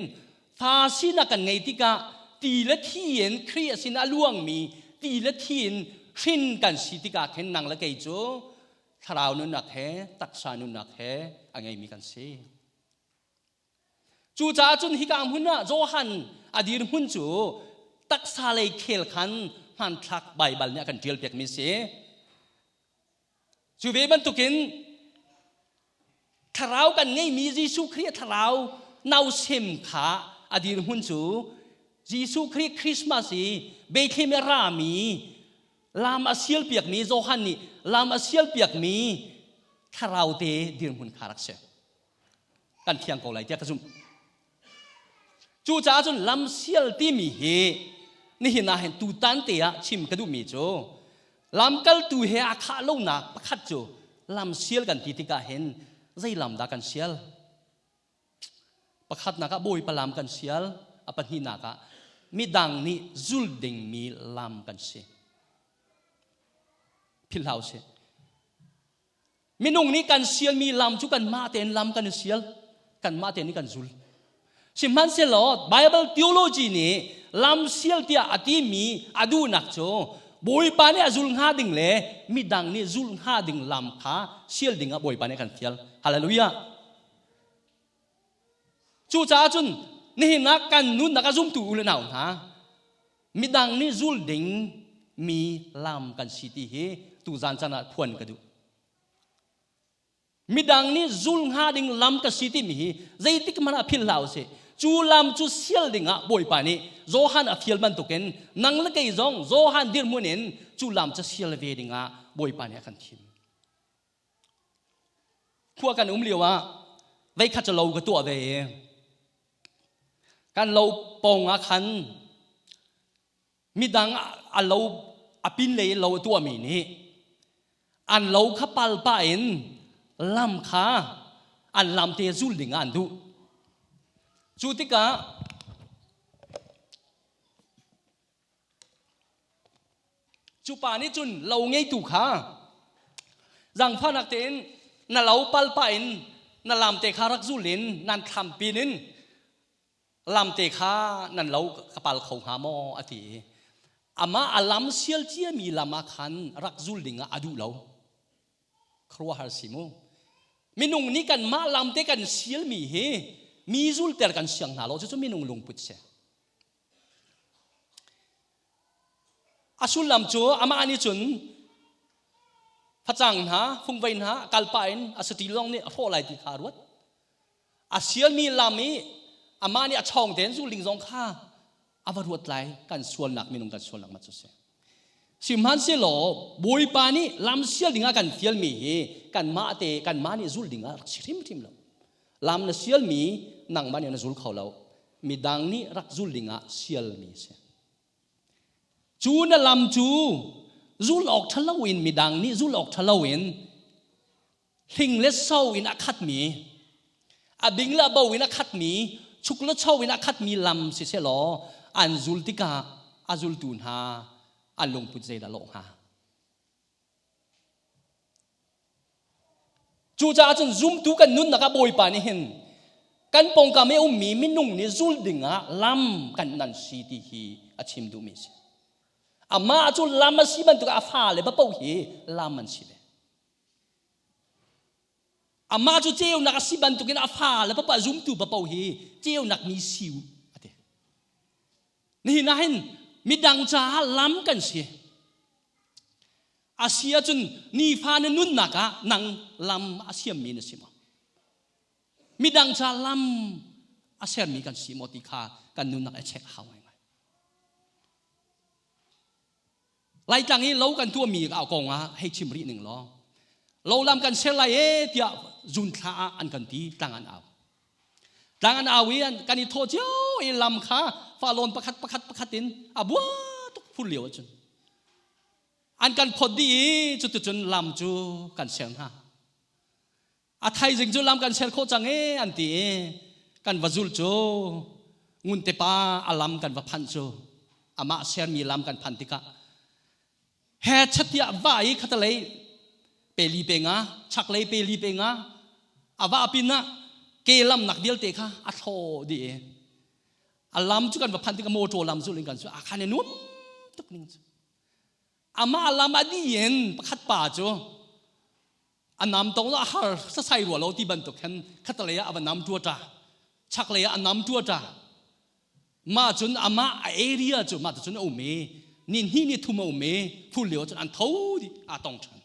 fa sinak kan ngei tikah ti le thi in Khrih a sin a luangmi ti le thi in hrin kan si tikah khin nang le kei cu thlarau nunnak he taksa nunnak he a ngeimi kan si. Cucaah cun hika hmun ah Johan a dirhmun cu taksa lei khel khan hmanthlak Baibal nih a kan ṭial piakmi si. Cu ve bantukin thlarau kan ngeimi Jesuh Khrih thlarau nausem kha a dirhmun cu Jesuh Khrih Christmas i Bethlehem i a rami lam a sialpiakmi Johan nih lam a sialpiakmi thlarau te dirhmun kha rak si. Kan thiang ko lai tiah ka zumh. Cucaah cun lamsial timi hi nihin ah hin tutan te ah chim ka duhmi cu lamkaltu he aa khah lonak pakhat cu lamsial kan ti tikah hin zei lam dah kan sial? Pakhatnak ah Bawipa lam kan sial, a pahnihnak ah midang nih zul dingmi lam kan si. Philh hlah usih. Minung nih kan sialmi lam cu kanmah tein lam kan i sial, kanmah tein kan zul. Sihmanhsehlaw Bible theology nih lam sial tiah a timi a duhnak cu Bawipa nih a zul hnga ding le midang nih zulh hnga ding lam kha sial ding ah Bawipa nih a kan fial. Hallelujah. Cucaah cun nihin ah kan nunnak a zumtu u le nau hna midang nih zul ding mi lam kan si ti hi tuzan caan ah phuan ka duh. Midang nih zul hnga ding lam ka si timi hi zeitik hmanh ah philh hlah usih. Cu lam cu sial ding ah Bawipa nih Johan a fial bantukin nang le kei zong Johan dirhmun in cu lam cu sial ve ding ah Bawipa nih a kan thim. Khua kan um lio ah veikhat cu lo ka tuah ve i kan lo pawng ah khan midang a lo a pin lei lo a tuahmi nih an lo kha pal pah in lam kha an lam te zul ding ah an duh. Cu tikah Cu pa nih cun lo ngeitu kha zaangfahnak tein na lo palpah in na lamte kha rak zul in nan thlam pin in lamte kha nan lo ka pal kho hnga maw a ti i amah a lam sial ciami lam ah khan rak zul ding ah a duh lo. Khuaruahhar si mu. Minung nih kanmah lamte kan sialmi hi mi zulter kan siang hna lo cucu minung lungput si. A sullam cu amah nih cun facang hna, fungvei hna kalpah in a saṭil zong nih a hrawh lai ti kha a ruat. A sialmi lam i amah nih a chawng tein zul ding zong kha a va ruat lai kan sualnak minung kan sualnak ma cu si. Sihmanhsehlaw Bawipa nih lam sial ding ah kan fialmi hi kanmah te kanmah nih zul ding ah rak si hrimhrim lo. Lam na sialmi nangmah nih na zul kho lo. Midang nih rak zul dingah sialmi si. Cu na lam cu zul awk ṭha loin midang nih zul awk ṭha loin hling le so in a khatmi a bing le a bo in a khatmi chuk le cho in a khatmi lam si selaw an zul tikah a zultu hna an lungput zeidah lawh hnga? Cucaah cun zumtu kan nunnak ah Bawipa nih hin kan pawngkam i ummi minung nih zul dingah lam kan nan si ti hi a chim duhmi a si. Amah cu lam a si bantuk a fale paoh hi lam an si ve. Amah cu ceunak a si bantukin a fa le papa zumtu papo hi ceunak mi si u a ti. Nihin ah hin midang caah lam kan si. A si ahcun nifa na nunnak ah nang lam a siammi na si maw? Midang ca lam a sermi kan si maw ti kha kan nunnak i check a hau ngaingai. Laitlang i lo kan tuahmi a kong ah hei chim rih ning law lo lam kan ser lai e tiah zun thla ah an kan ti tlang an au. Tlang an au i kan i thawh cio i lam kha falawn pakhat pakhat pakhat in a bua tuk phur lio ahcun an kan phot dih i cuticun lam cu kan ser hna. A thaizing cu lam kan ser khawh cang e an ti i kan va zul cu ngunte pa a lam kan va phanh cu amah sermi lam kan phanh tikah he chatiah va i khatalei peli pe nga chaklei peli pe nga a va pin ah ke lam nak vialte kha a thlaw dih i a lam cu kan va phanh tikah motor lam zul in kan su a khan i nuam tuk ning cu amah lam a dih in pakhat pa cu a nam tong a har sasai rua lo ti bantuk khan khatalei ah a va nam tua ta chaklei ah a nam tua ta ma cun amah a area cu ma cun a um i ni hnih ni thum a um i phul lio cun an tho di a tong than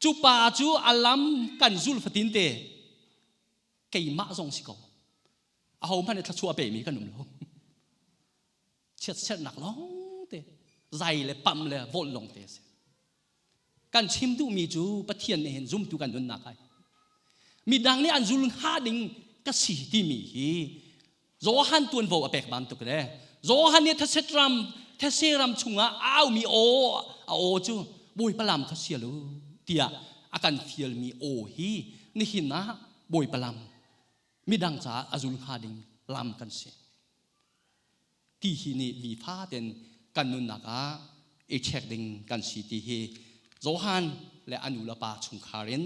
cu pa cu a lam kan zul fatin te keimah zong si ko aho hmanh thluachuah pe mi kan um lo chiatserhnak lawng te zai le pam le volh lawng te a si kan chim duhmi cu Pathian nih hin zumtu kan nunnak ai midang nih an zul hnga ding ka si timi hi Johan tuanvo a pek bantuk le Johan nih these ram these ram chungah a aumi aw a aw cu Bawipa lam kha sial u tiah a kan fialmi aw hi nihin ah Bawipa lam midang caah a zul hnga ding lam kan si ti hi nih nifa ten kan nunnak ah i check ding kan si ti hi Johan le a nu le pa chungkhar in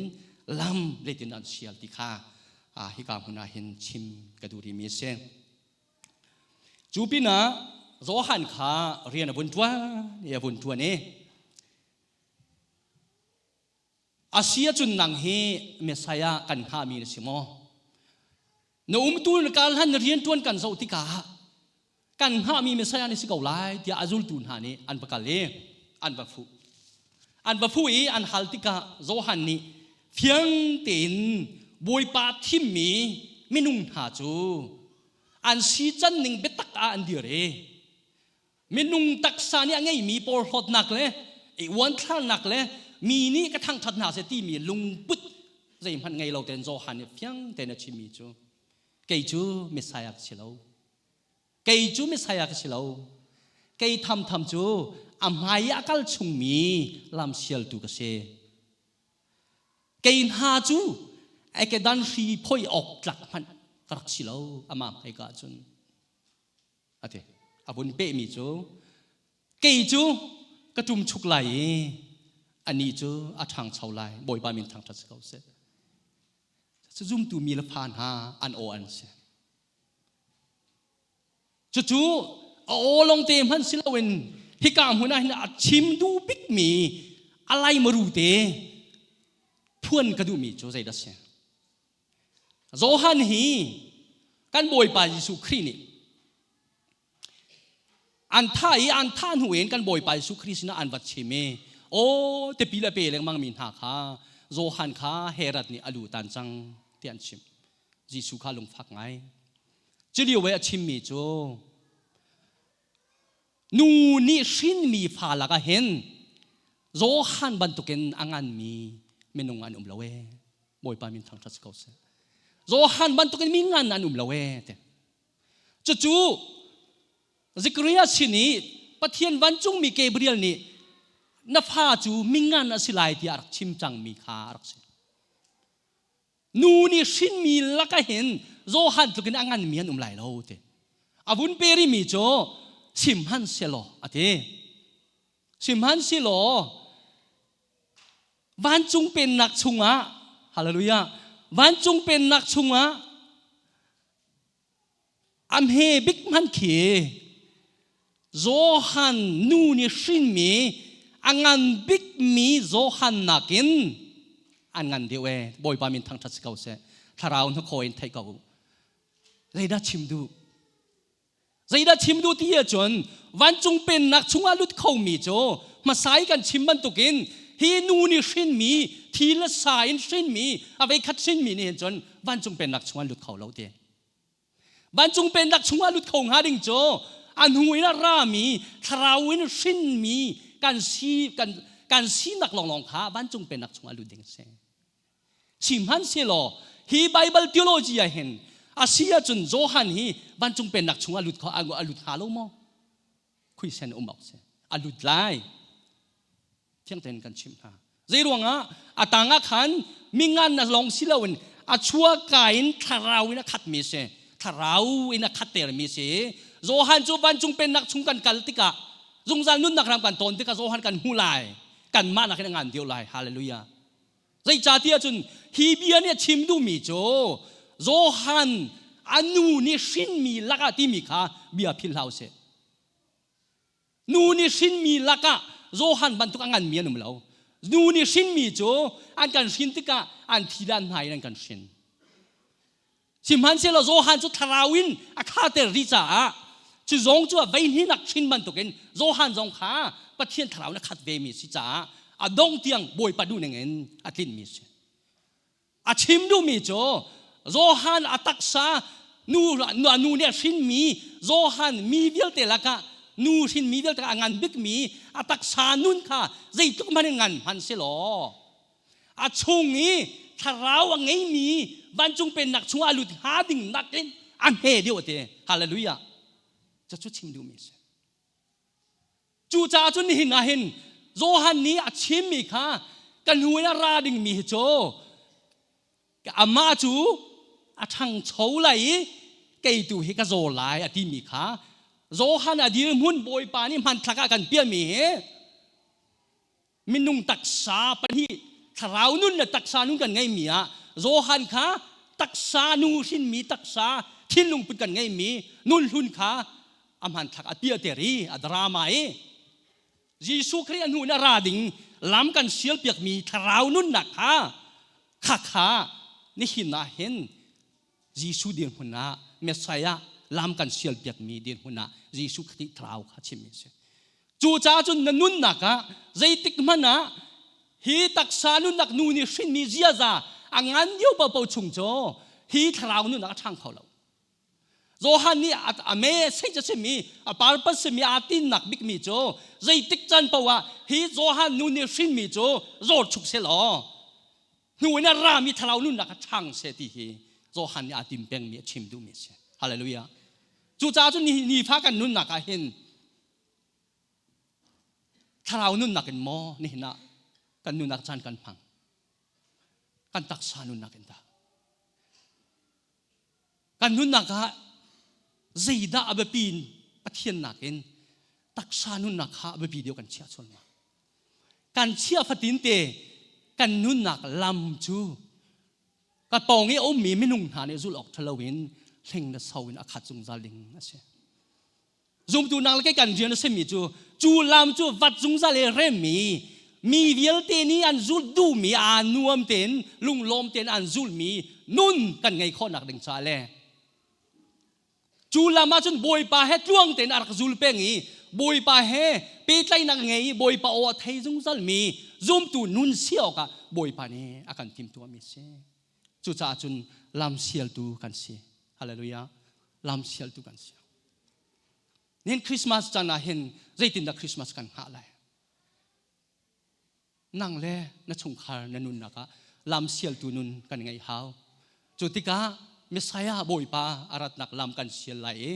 lam leitin an sial ti kha hika hmun ah hin chim ka duh rihmi a si. Cu pinah Johan kha rian a vun ṭuan i a vun ṭuan i A si ahcun nang hi Messiah kan hngahmi na si maw? Na umtu na kal hlan na rianṭuan kan zoh tikah kan hngahmi Messiah na si ko lai tiah a zultu hna nih an va kal i an va fuh. An va fuh i an hal tikah Johan nih fiang tein Bawipa thimmi minung hna cu an si can ning biatak ah an dir i Minung taksa nih a ngeimi porhlawtnak le i uanthlarnak le mi nih ka thangṭhat hna seh timi lungput zeihmanh ngei lo tein Johan nih fiang tein a chimmi cu kei cu Messiah ka si lo. Kei cu Messiah ka si lo. Kei thamtham cu a hmai i a kal chungmi lamsialtu ka si. Kei hna cu a kedan hri phoi awk tlak hmanh ka rak si lo amah hmaika ahcun. A ti. A vun pehmi cu kei cu ka ṭum chuk lai i anih cu a ṭhangcho lai. Bawipa min thangṭhat si ko seh. Cu zumtu mi le fa hna an aw an si. Cucu a aw lawngte hmanh si loin hika hmun ah hin a chim duh bikmi a laimaru te phuan ka duhmi cu zeidah si? Johan hi kan Bawipa Jesuh Khrih nih an thah i an thah hnu in kan Bawipa Jesuh Khrih sinah an va chim i aw tipil a pe lengmang mi hna kha Johan kha Herod nih a lu tan cang ti an chim. Jesuh kha lungfak ngai. Culio i a chimmi cu Nu nih hrinmi fa lakah hin Johan bantukin a nganmi minung an um lo ee. Bawipa min thangṭhat si ko seh. Johan bantukin mi ngan an um lo ee. Ti. Cucu Zechariah sin i Pathian vancungmi Gabriel nih na fa cu mingan a si lai tiah a rak chim cangmi kha a rak si. Nu nih hrinmi lakah hin Johan tluk in a nganmi an um lai lo ti. A vun pe rihmi cu sihmanhsehlaw a ti. Sihmanhsehlaw vancung pennak chungah hallelujah vancung pennak chungah A hme bik hmanh khi Johan nu nih hrinmi a ngan bikmi Johan nakin. An ngan deuh ee. Bawipa min thangṭhat si ko seh. Thlarau hnakhaw in theih ko u. Zeidah chim duh? Zeidah chim duh ti ahcun vancung pennak chungah lut khomi cu hmasa i kan chim bantukin hi nu nih hrinmi thi le sa in hrinmi a veikhat hrinmi nih hin cun vancung pennak chungah lut kho lo ti. Vancung pennak chungah lut kho hnga ding cu a hnu in a rami thlarau in hrinmi kan si kan kan sinak lawnglawng kha vancung pennak chungah lut ding a si. Sihmanhsehlaw hi Bible theology ah hin a si ahcun Johan hi vancung pennak chungah lut kho a lut hnga lo maw? Khuisen um awk si. A lut lai. Thiang tein kan chimh hna. Zei ruangah a tang ah khan mingan na lawng si loin a chuaka in thlarau in a khatmi si. Thlarau in a khattermi si. Johan cu vancung pennak chung kan kal tikah zungzal nunnak ram kan tawn tikah Johan kan hmu lai. Kanmah nakin a ngan deuh lai. Hallelujah. Zeicahtiah cun hi bia nih a chim duhmi cu Johan a nu nih hrinmi lakah timi kha bia philh hlah usih. Nu nih hrinmi lakah Johan bantuk a nganmi an um lo. Nu nih hrinmi cu an kan hrin tikah an thi le an hmai in an kan hrin. Sihmanhsehlaw Johan cu thlarau in a khater rih caah cu zong cu a veihninak hrin bantukin Johan zong kha Pathian thlarau in a khat vemi a si caah a dong tiang Bawipa duhning in a tlinmi a si. A chim duhmi cu Johan a taksa nu nu nih a hrinmi Johan mi vialte lakah nu hrinmi vialte a ngan bikmi a taksa nun kha zeitluk hmanh in ngan hmanh selaw a chung i thlarau a ngeimi vancung pennak chungah a lut hnga ding nakin a hme deuh a ti. Hallelujah. Cucu chim duhmi a si. Cucaah cun nihin ah hin Johan nih a chimmi kha ka hnu in a ra dingmi hi cu amah cu a ṭhangcho lai i kei tu hi ka zaw lai a timi kha Johan a dirhmun Bawipa nih hmanthlak ah kan piahmi hi minung taksa pahnih thlarau nun le taksa nun kan ngeimi ah Johan kha taksa nu hrinmi taksa thinlung put kan ngeimi nun hlun kha a hmanthlak a piahter i a drama i Jesuh Khrih a hnu in a ra ding lam kan sialpiakmi thlarau nunnak kha kha kha nihin ah hin Jesuh dirhmun ah Messiah lam kan sialpiakmi dirhmun ah Jesuh Khrih thlarau kha chimmi a si. Cucaah cun na nunnak ah zeitik hmanh ah hi taksa nunnak nu nih hrinmi ziaza a ngan lio paohpaoh chung cu hi thlarau nunnak a ṭhang kho lo. Johan nih a message a simi a purpose simi aa tinnak bikmi cu zeitik caan paoh ah hi Johan nu nih hrinmi cu zawr chuk selaw hnu in a rami thlarau nunnak a ṭhang seh ti hi Johan nih aa tim pengmi a chim duhmi a si. Hallelujah. Cucaah cun nifa kan nunnak ah hin thlarau nunnak in maw nihin ah kan nunnak caan kan hmang kan taksa nunnak in dah kan nunnak ah zeidah a biapi in Pathian nakin taksa nunnak kha a biapi deuh kan chiah sual ma kan chiah fatin te kan nunnak lam cu ka pawng i a ummi minung hna nih zulh awk ṭhalo in hling le so in a khat zungzal ding a si. Zumtu nang le kei kan rian a simi cu cu lam cu vat zungzal i remmi mi vialte nih an zulh duhmi aa nuam tein lunglawm tein an zulhmi nun kan ngei khawhnak ding caah le Cu lam ah cun Bawipa he tluang tein a rak zul peng i Bawipa he pehtlaihnak a ngei i Bawipa aw a thei zungzalmi zumtu nun si awkah Bawipa nih a kan timhtuahmi a si. Cucaah cun lam sialtu kan si. Hallelujah. Lam sialtu kan si. Nihin Christmas caan ah hin zeitindah Christmas kan hngah lai? Nang le na chungkhar na nunnak ah lam sialtu nun kan ngeih hau. Cu tikah Messiah Bawipa a ratnak lam kan sial lai i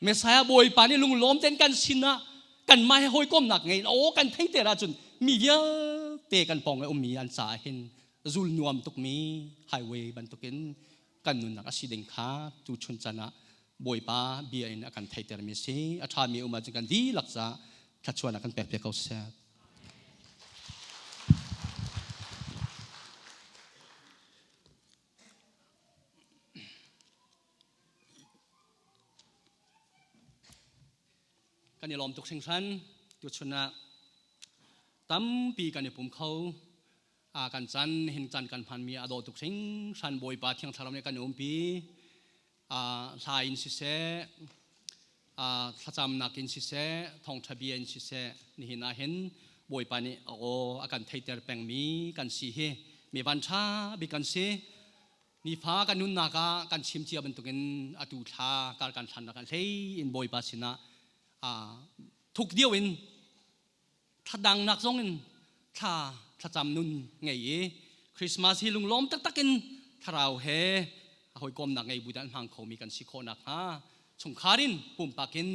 Messiah Bawipa nih lunglawm tein kan sinah kanmah he hawikomnak ngei in aw kan thei te ahcun mi vialte kan pawng i ummi an caah hin zul nuam tukmi highway bantukin kan nunnak a si ding kha tu chun can ah Bawipa bia in a kan theitermi a si. A ṭhami um ahcun kan dihlak ca thluachuahnak kan pek piak ko seh. Kan i lawm tuk hringhran. Tuchun ah tampi kan i pum kho. Kan chan hin chan kan hmanmi a dawh tuk hringhran. Bawipa Thiang Thlarau nih kan umpi. Hla in siseh, thlacamnak in siseh, thawngṭha bia in siseh, nihin ah hin Bawipa nih a aw a kan theihter pengmi kan si hi mi van ṭha bik kan si. Nifa kan nunnak ah kan chim cia bantukin atu thla kar kan hlannak ah hlei in Bawipa sinah thuk deuh in thladangnak zong in thla thlacam nun ngei i Christmas hi lunglawm taktak in thlarau he hawikomnak ngei bu dan hmang khomi kan si khawh nakhnga chungkhar in pumpak in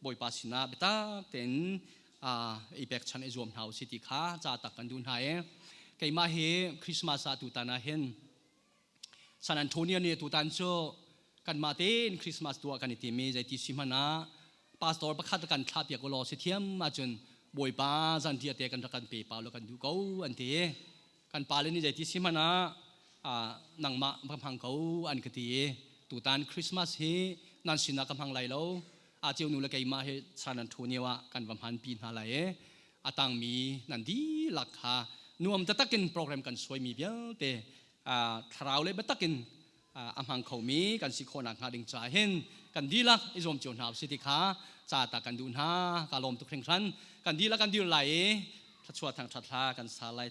Bawipa sinah biatak tein i pekchanh i zuam hna usih ti kha ca tak kan duh hna i keimah hi Christmas ah tutan ah hin San Antonio nih tutan cu kanmah tein Christmas tuah kan i tim i zeiti si hmanh ah pastor pakhat kan thlah piak ulaw si thiam ahcun Bawipa zanriah te kan rak kan pe pa law kan duh ko an ti. Kan pale nih zeiti si hmanh ah nangmah ka hmang ko an ka ti i tutan Christmas hi nan sinah ka hmang lai lo. A ceu nu le keimah hi San Antonio ah kan va hmanpi hna lai i a tangmi nan dihlak kha nuam taktak in program kan suaimi vialte thlarau le biatak in a hmang khomi kan si khawh nakhnga ding caah hin kan dihlak i zuam cio hna usih ti kha ca ta kan duh hna. Ka lawm tuk hringhran. Kan dihlak kan dir lai i thluachuah thangṭhat hla kan sa lai.